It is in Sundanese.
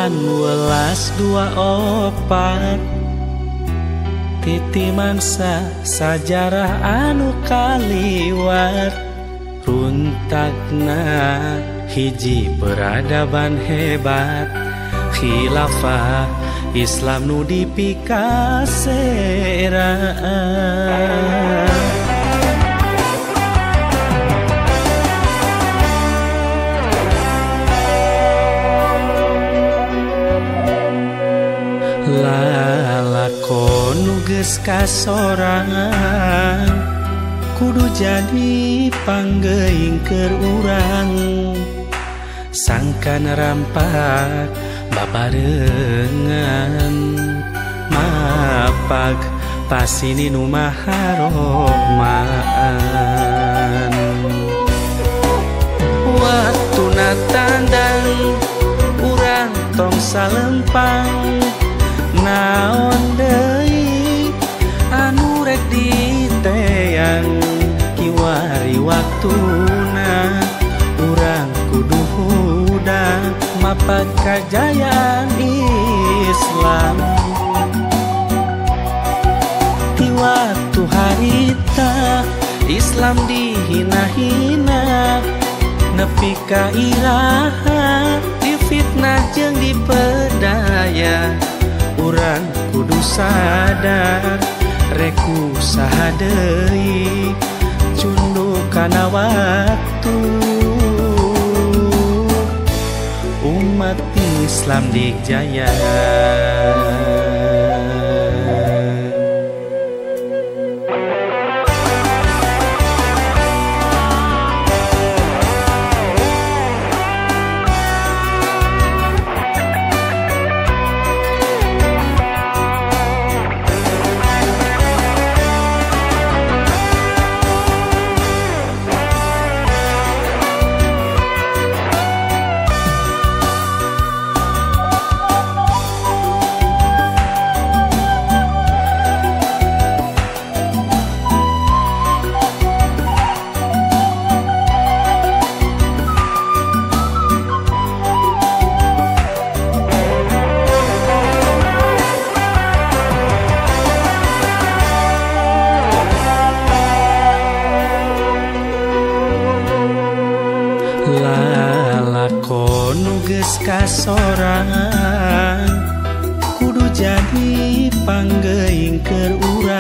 1824 titi mangsa sajarah anu kaliwat runtagna hiji peradaban hebat khilafah Islam nu dipikaseraan. Lalakon nu geus kasorangan kudu jadi panggeuing keur urang sangkan rampak babarengan mapag pasini nu maharohmaan. Waktuna tandang urang tong salempang naon deui anu rek diteang kiwari waktuna urang kudu hudang mapag kajayaan Islam. Ti waktu harita Islam dihina-hina nepi ka iraha difitnah jeung dipedaya. Urang kudu sadar reku saha deui cunduk kana waktu umat Islam dijaya. Lalakon nu geus kasorangan kudu jadi panggeuing keur urang.